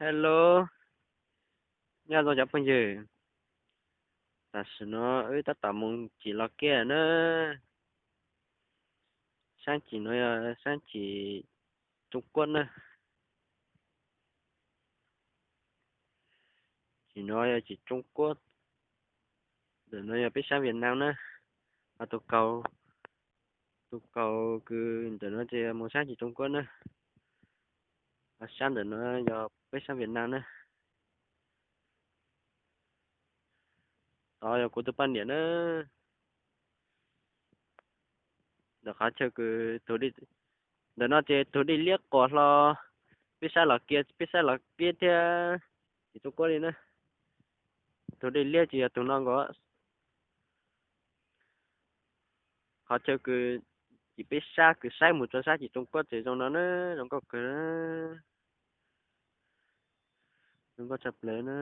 Hello, nyob zoo cov phooj ywg. Tam sim no wb tab tom mus cim los kiab na. Saab cim no yog saab cim Tsooj Kuab na. Cim no yog cim Tsooj Kuab, ntawm no yog peb saab Viaj Nam na. Ho tus kaus, tus kaus kws ntawm no ces mus saab cim Tsooj Kuab na. Ho saab ntawm no yog peb saab Viaj Nam na. Tod yog kuv tus poj niam na. Ntawm qhov chaw kws, ntawm no ces tug dej liab quas hlo, peb saab los kiab, peb saab los kiab thiab, cim Tsooj Kuab li na. Tug dej liab ces yog tug no nkaus. Qhov chaw kws cim peb sab kws saib mus rau sab cim Tsooj Kuab ces zoo no na, zoo nkauj kawg, zoo nkauj tshaj plaws na.